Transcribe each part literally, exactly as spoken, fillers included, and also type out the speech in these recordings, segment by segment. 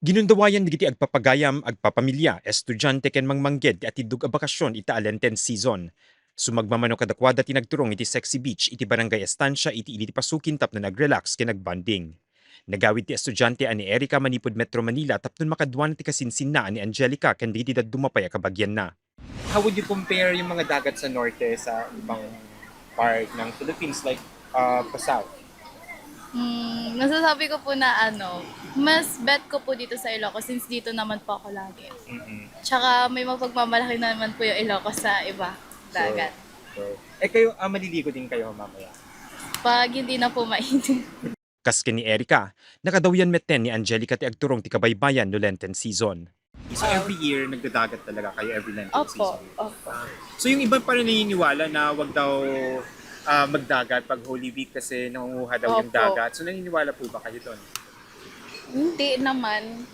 Ginundawayan dagiti agpapagayam, agpapamilya, estudiante ken mangmangged ti atiddog a bakasyon ita a Lenten season. Sumagmamano kadakuada ti nagturong iti Sexy Beach iti Barangay Estancia iti ili ti Pasukin tapno nag-relax ken nag-bonding. Nagawid ti estudiante a ni Erica manipud Metro Manila tapno makaduana ti kasinsinna a ni Angelica ken dagiti dadduma pay a kabagianna. How would you compare yung mga dagat sa norte sa ibang part ng Philippines, like, uh, pa south? Hmm, masasabi ko po na ano, mas bet ko po dito sa Ilocos since dito naman po ako lagi. Mm-mm. Tsaka may mapagmamalaki naman po yung Ilocos sa iba, dagat. So, eh, kayo, ah, maliligo din kayo mamaya? Pag hindi na po mainit. Kas ken ni Erica, nakadawyan metten ni Angelica ti agturong ti kabaybayan no Lenten season. So every year, nagdadagat talaga kayo every Lenten Opo, season? Opo. So yung iba pa rin naniniwala na wag daw ah, magdagat pag Holy Week kasi nangunguha daw yung Opo. dagat. So naniniwala po ba kayo doon? Hindi naman.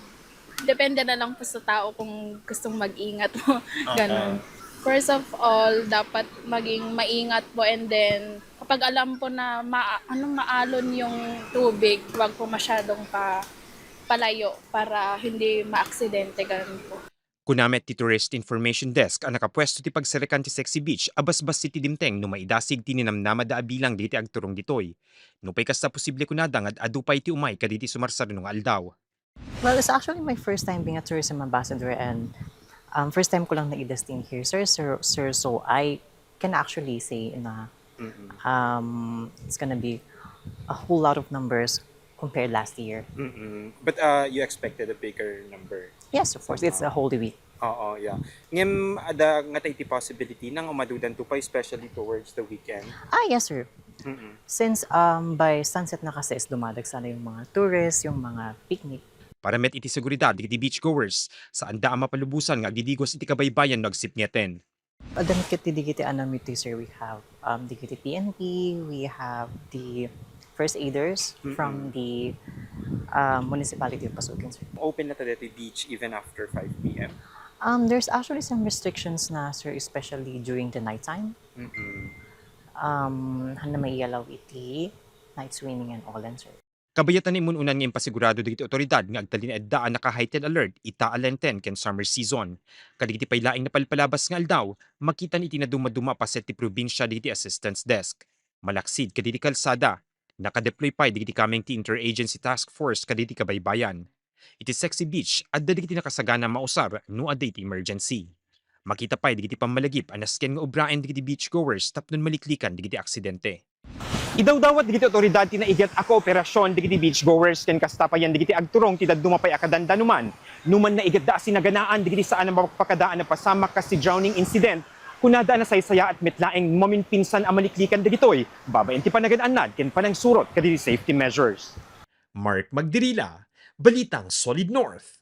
Depende na lang po sa tao kung gustong mag-ingat po. Ganun. First of all, dapat maging maingat po, and then kapag alam po na ma ano maalon yung tubig, wag po masyadong pa palayo para hindi maaksidente, ganun po. Kuna met ti Tourist Information Desk a nakapwesto ti pagsarikan ti Sexy Beach a basbassit ti dimteng no maidasig ti ninamnamada a bilang dagiti agturong ditoy. Nupay kasta, posible kunada nga ad-adu pay ti umay kadagiti sumarsarno nga aldaw. Well, it's actually my first time being a tourism ambassador, and um, first time ko lang na-destined here, sir, sir, sir. So I can actually say na um, it's gonna be a whole lot of numbers compared last year. Mm-mm. But uh, you expected a bigger number? Yes, of course, it's a Holy Week. Oo, yeah. Ngem, ada nga tayo ti possibility nang umadudan to pa, especially towards the weekend? Ah, yes, sir. Mm-mm. Since um, by sunset na kasi is dumadagsa na yung mga tourists, yung mga picnic. Para met iti seguridad dagiti beachgoers, saanda a mapalubosan nga agidigos iti kabaybayan no agsipngeten. Adda met ket ti digiti anamit, sir, we have um, digiti P N P, we have the first aiders from the um, municipality of Pasukin, sir. Open na ta deti beach even after five p.m.? Um, there's actually some restrictions na, sir, especially during the nighttime. Mm-mm. Um, han na maialaw iti night swimming and all, and, sir. Kabayatan na imun-unan nga impasigurado dagiti otoridad nga agtalinaedda a naka-heightened alert ita a Lenten ken summer season. Kadagiti pay laeng napalpalabas nga aldaw, makitan iti nadumaduma a paset ti probinsia dagiti assistance desk. Malaksid kadagiti kalsada, nakadeploy pay dagiti kameng ti Interagency Task Force kadagiti kabaybayan. Iti Sexy Beach, adda dagiti nakasagana a mausar no adda iti emergency. Makita pay dagiti pammalagip a nasken nga ubraen dagiti beachgoers tapno maliklikan dagiti aksidente. Idawdawat dagiti otoridad ti naiget a kooperasyon dagiti beachgoers ken kasta payen dagiti agturong ti dadduma pay a kadandanuman. Numan naigetda a sinaganaan dagiti saan a mapagpakadaan a pasamak kas ti drowning incident, kunada a nasaysayaat met laeng no maminpinsan a maliklikan dagitoy babaen ti panagan-annad ken panangsurot kadagiti safety measures. Mark Magdirila, Balitang Solid North.